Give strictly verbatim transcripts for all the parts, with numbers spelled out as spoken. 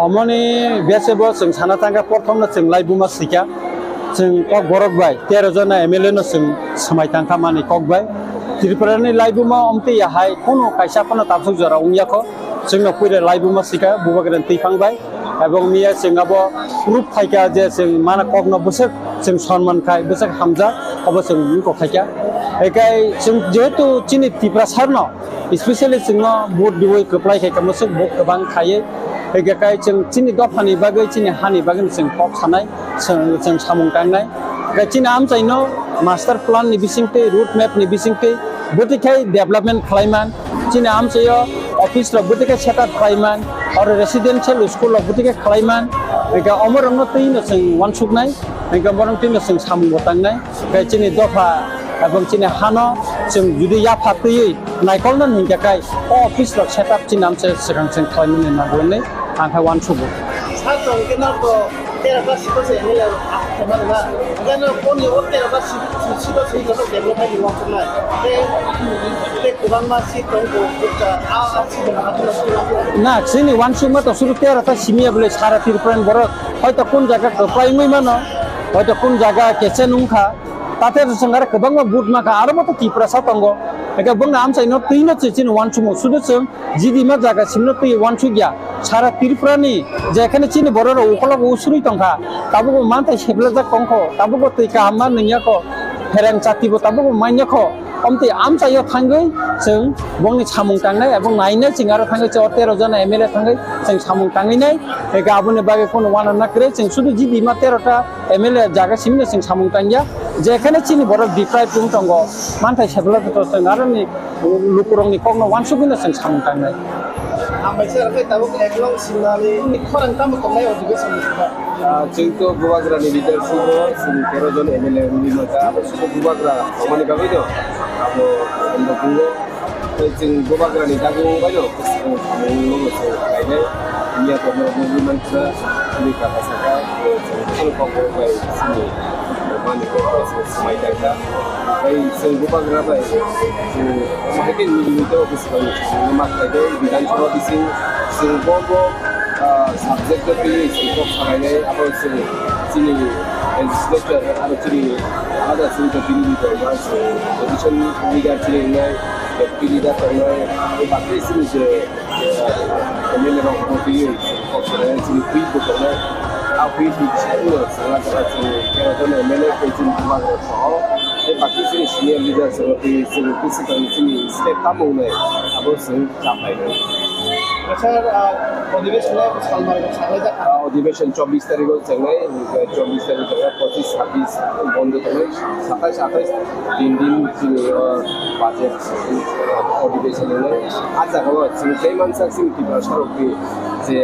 Omoni bese bo chwng sana thangkha, prothom no chwng laibuma swikha, chwng Kokborok bai tero jona M L A no chwng swmai thangkha mani kok bai. Tripura ni laibuma omtwi ya hai kono kaisa phano tabsuk jora wngya kho, chwng no puira laibuma swikha Bubagra ni twiphang bai. Ebong miya chwng abo proof phaikha je chwng mana kokno bwswk chwng sonman khai, bwswk hamjak, abo chwng wngkok khaikha. Ekai chwng jehetu chini Tiprasarno, especially chwngno vote diwi kwplai khaikha, bwswk vote kwbang khaiwi. Ekai chwng chini dophani bagwi, chini hani bagwi chwng kok sanai, chwng, chwng samung tangnai. Ekai chini amchaino master plan ni bisingtwi, road map ni bisingtwi, bwtwi khai development khlaiman, chini amchaio office rok bwtwi khe set up khlaiman, oro residential school rok bwtwi khe khlaiman, hwnkhe omorokno twino chwng uansuknai, hwnkhe omorok twino chwng samung bo tangnai, hwnkhe chini dopha ebong chini hano chwng judi yapha twiwi naikolna hwnkhe kai o office rok set up chini amchai swkang chwng khlaimani nango hwnwi ang khe uansugo. Sa tong khe norok tera ta sito se M L A khe mani ma. Hwnkhe no phone yo tera ta sito se kono develop khai ni uansuknai. Tei, tei kwbangma seat tong kho, bukcha, a, a seat tong kho, a seat tong kho. Na, chini uansukma to suru tera ta simi ya bole sara Tripura ni borok. Hoito kun jaga kwplai wngwi mano, hoito kun jaga kechen wngkha. Tate chwng aro kwbangma vote makha, aro bo to Tiprasa tongo. Eke bongni amchaino twino chini uansukmung, sudu chwng Jidima jaga simno twi uansukya. Sara Tripura ni jekhane chini borok rok ukolok usuri tongkha, tabukbo manthai seblajak tongkho, tabukbo twi kaham ma nungya kho, phereng chati bo tabukbo manya kho. Omtwi amchaio thangwi chwng bongni samung tangnai, ebong nainai chwng aro thangwi chwng tero jona M L A thangwi chwng samung tangwi nai. Eke aboni bagwi kono uanana kwrwi chwng sudu Jidima tero ta M L A jaga simino chwng samung tangya. Jekhane chini borok deprive wng tongo, manthai seblajak to chwng aroni lukurokni kokno uansugwino chwng samung tangnai. Hambai sir, khe tabuk eklong simnani khorang tamo tongnai o dibe samung sida. Ah, chwng to Bubagrani leadership o, chwng tero jon M L A wngwi mankha, abo sudo Bubagra tongmani bagwi no, abo, abo bungo, tei chwng Bubagrani dagwi wngbaino, chwng samung no chwng khlainai, miya tongmani bagwi mankha, chini kaka saka, chwng kheno kokborok bai chini mani kokborok chwng swmai tangkha. Tei chwng Bubagra bai, chwng omo hai khe nini tei office bai chwng ma khlai tei Bidhan Sabha bising chwng bo bo, ah, subject no twiwi chwng kok salainai, abo chwng chini legislator aro chini ada chwng to bini bini tongma chwng opposition leader chini wngnai, deputy leader tongnai, abo bathai chini je M L A rok bo twiwi kok sanai chini whip bo tongnai. A whip ni bisingtwi no chwla chwla chini tero jon M L A tei chini Bubagra soho tei baki chini senior leader chwla twiwi chini bisi tongni chini state tamo wngnai abo chwng chaplainai. Sir, ah, odhibeshon no salmari salai jakha. Ah, odhibeshon chobbish tarikh o chengnai, chobbish tarikh o chengnai, pochis, sabbis bondo tongnai, satais, atais tin din chini, ah, budget odhibeshon wngnai. A jagao chwng tei mansak chini Tiprasa rok twi je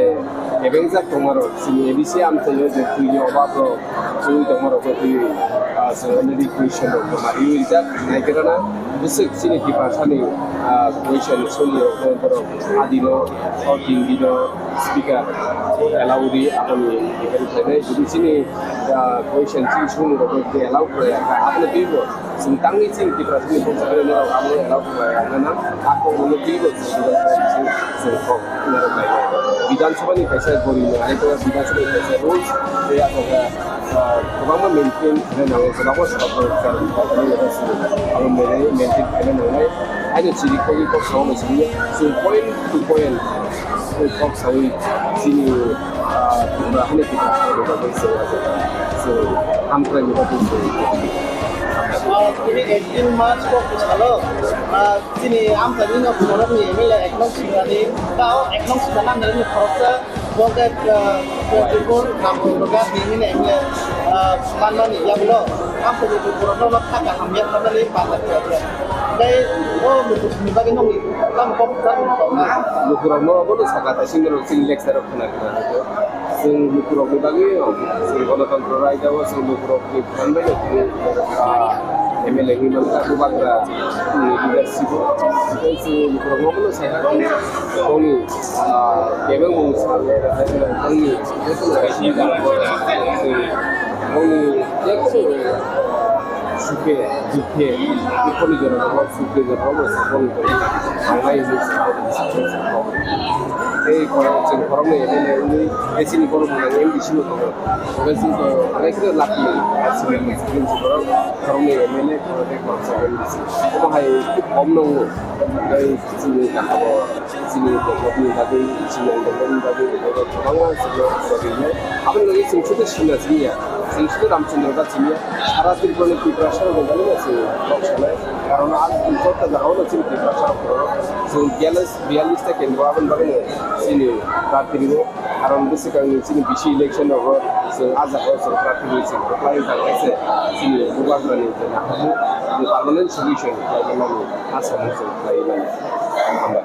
kebengjak tongmarok chini A D C amchaio je twini obab rok chwngwi tongmarok twi, ah, chwng already question rok joma riwi rijak naikrana bwswk chini Tiprasani, ah, question soni rok borok adino o tin dino speaker allow ri aboni depend khlainai jodi chini, ah, question chini soni rok allow khlai abono twibo. Chwng tangwi chini Tiprasani bwskango norok abo allow khlai rwna nang, a kokno twibo chwng, chwng kok narwk lainai. Bidhan Sabha ni kaisa gori no, ani to Bidhan Sabha ni kaisa rules, tei aswk, ah, kwbangma maintain khaina nango, kwbangma sabha abo maintain khaina nangnai. Ani chiri kogwi kok sao no sini, chwng point to point. Kok sawi chini, ah, Tripura hani Tripura ni bagwi se, se hamkrai ni bagwi se. Ah, tini eighteen March kok salo, ah, chini amchaini no khoroknwi M L A ek nong singani, tao ek nong singani khoroksa, bo khe, ah, twenty four Ramchandra Ghat ni M L A, ah, manmani yagulo, amchaini borokno no kha kaham yak manani panda khlai kha. Tei o lukurokni bagwi nokni tamo kok tamo kok na. Lukurokno obono saka, tei sini rok chini lecture rok khna khna. Chwng lukurokni bagwi, o, chwng Ganatantro Raida o chwng lukurokni phan bai no, ah, M L A ni manka, Bubagra ni leadership o. Tei chwng lukurokno obono saka, tongni, ah, kebengmung sal, tongni, tongni, Dukhe, dukhe, dukhoni jorao, sukni jorao, sakni jorao, thanglai hwnwi sakha, sakha, sakha. Tei khorok, chwng khoroknwi M L A wngwi, tei chini borok bo M D C bo tongo. Tei chwng to, tei khe lakni, aswk, chini borok, khoroknwi M L A, khoroknwi khoroksa M D C. Omo hai khub kom nongo. Tei chini kakao, chini development bagwi, chini development bagwi, kwbangma chini bagwi. Aboni logi chwng sudu sina siniya, chwng sudu Ramchandra da siniya, sara Tripura ni Tiprasa rok ni bagwi no chwng kok sanai. Karon a joto jagao no chini Tiprasa rok tongo. Chwng biyallis, biyallis ta kendro aboni bagwi no chini prarthi rwo. Karon bwswkang ni chini bisi election rogo chwng a jagao chwng prarthi rwi chwng kwplai tangkhe se chini Bubagra ni je naharmung, je permanent solution khlai mani asa mung chwng khlai mani. Hambai.